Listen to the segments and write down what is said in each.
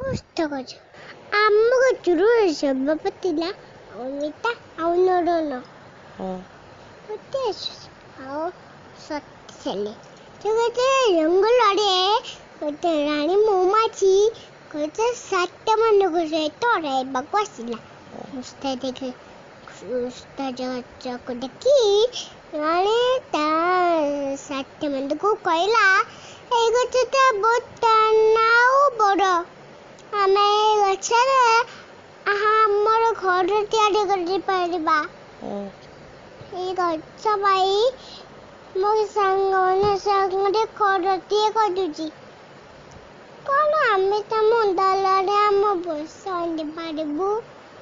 ଓସ୍ତ ଗଛ। ଆମ ଗଛରୁ ସଭାପତି ଥିଲା ଅମିତା ଆଉ ନରନ। ହଁ। ଗୋଟେ ଆଉ ଶକ୍ତିଶାଳୀ ସେ ଗୋଟେ ଜଙ୍ଗଲରେ ଗୋଟେ ରାଣୀ ମହୁମାଛି ଗୋଟେ ସାତମାନଙ୍କ ସହିତ ରହିବାକୁ ଆସିଲା। ଓସ୍ତ ଦେଖି, ଓସ୍ତ ଗଛକୁ ଦେଖି ରାଣୀ ତା ସାଥୀମାନଙ୍କୁ କହିଲା, ଏଇ ଗଛଟା ବହୁତ ଟାଣ ଆଉ ବଡ଼, ଆମେ ଏଇ ଗଛରେ ଆମର ଘର ତିଆରି କରିପାରିବା। ଏଇ ଗଛ ପାଇଁ ମୋ ସାଙ୍ଗମାନେ ସାଙ୍ଗରେ ଘରଟିଏ କରୁଛି। କ'ଣ ଆମେ ତମ ଡାଳରେ ଆମ ବସା ପାରିବୁ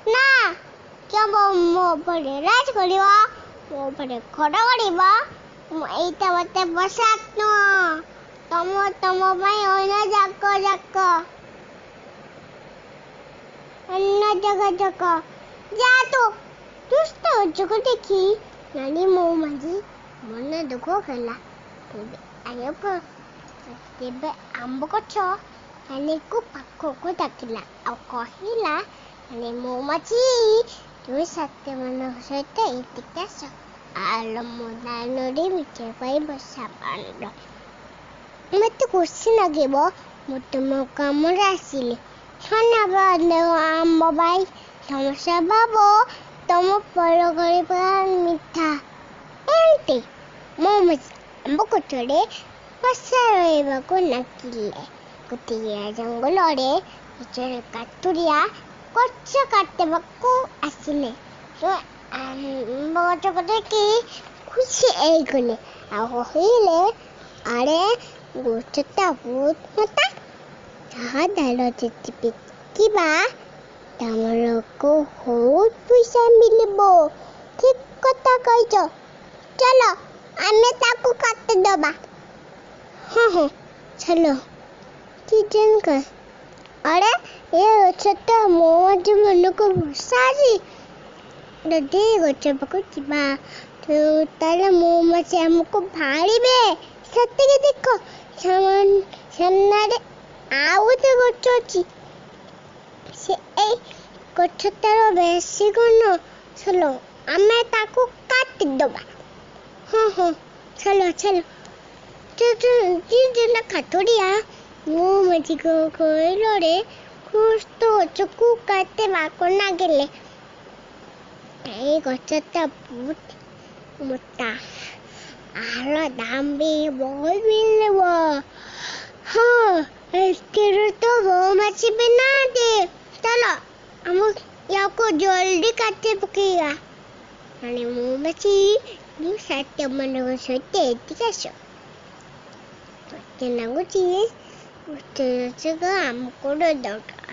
ନା? କିଏ ମୋ ଉପରେ ରାଜ କରିବ, ମୋ ଉପରେ ଘର କରିବ? ଏଇଟା ମୋତେ ପସନ୍ଦ ନୁହଁ। ତମ ତମ ପାଇଁ ଅନ୍ୟ ଯାକ ଯାକ ଅନ୍ୟ ଜାଗା ଯାକ ଯା ତୁ। ଦୁଷ୍ଟ ଗଛକୁ ଦେଖି ନାନୀ ମହୁମାଛି ମନ ଦୁଃଖ ହେଲା। ତେବେ ତେବେ ଆମ୍ବ ଗଛ ନାନୀକୁ ପାଖକୁ ଡାକିଲା ଆଉ କହିଲା, ନାନୀ ମହୁମାଛି, ତୁମେ ସାଥୀମାନଙ୍କ ସହିତ ଏଠିକି ଆସ। ଆଲମ ଦାନରେ ମିଠା ପାଇଁ ବସା ବାନ୍ଧ। ମୋତେ ଖୁସି ଲାଗିବ ମୁଁ ତୁମ କାମରେ ଆସିଲି। ଧନ୍ୟବାଦ ଆମ୍ବ ଭାଇ, ତମ ସ୍ୱଭାବ ତମ ଫଳ କରିବା ମିଠା। ଏମିତି ମହୁମାଛି ଆମ୍ବ ଗଛରେ ବସା ରହିବାକୁ ନାକିଲେ। ଗୋଟିଏ ଜଙ୍ଗଲରେ ଜଣେ କାଠୁରିଆ ଗଛ କାଟିବାକୁ ଆସିଲେ। ଆମ୍ବ ଗଛକୁ ଦେଖି ଖୁସି ହେଇଗଲେ ଆଉ କହିଲେ, ଆରେ ଗଛଟା ବହୁତ ମୋଟା, ତାହା ଡାଳ ଯଦି ବିକିବା ତମରକୁ ବହୁତ ପଇସା ମିଳିବ। ଠିକ କଥା କହିଛ, ଚାଲ ଆମେ ତାକୁ କାଟିଦେବା। ହଁ ହଁ, ଚାଲ। ଜଣଙ୍କ ଆରେ ଏ ଗଛଟା ମହୁମାଛି ମାନଙ୍କୁ ବସା ଅଛି। ଯଦି ଗଛ ପାଖକୁ ଯିବା ତାହେଲେ ମହୁମାଛି ଆମକୁ ଭାଳିବେ। ସେତିକି ଦେଖ, ସାମ୍ନାରେ ଆଉ ଗୋଟେ ଗଛ ଅଛି, ସେ ଏଇ ଗଛଟାର ବେଶୀ ଘନ, ଚାଲ ଆମେ ତାକୁ କାଟିଦେବା। ହଁ ହଁ, ଚାଲ ଚାଲ। ଜଣ କାଠୁରିଆ ମହୁମାଛିକୁ କହିଲରେ ଓସ୍ତ ଗଛକୁ କାଟିବାକୁ ଲାଗିଲେ। ଏଇ ଗଛଟା ବହୁତ ମୋଟା, ଆର ଦାମ ବି ବହୁତ ମିଳିବ। ହଁ, ଏଥିରେ ତ ମହୁମାଛି ବି ନାହାନ୍ତି, ଚାଲ ଆମ ୟାକୁ ଜଲ୍ଦି କାଟି ପକେଇବା। ମାନେ ମହୁମାଛି, ମୁଁ ସାଥୀମାନଙ୍କ ସହିତ ଏଠିକି ଆସ। ମତେ ଲାଗୁଛି ଓସ୍ତ ଗଛକୁ ଆମକୁ ଦରକାର।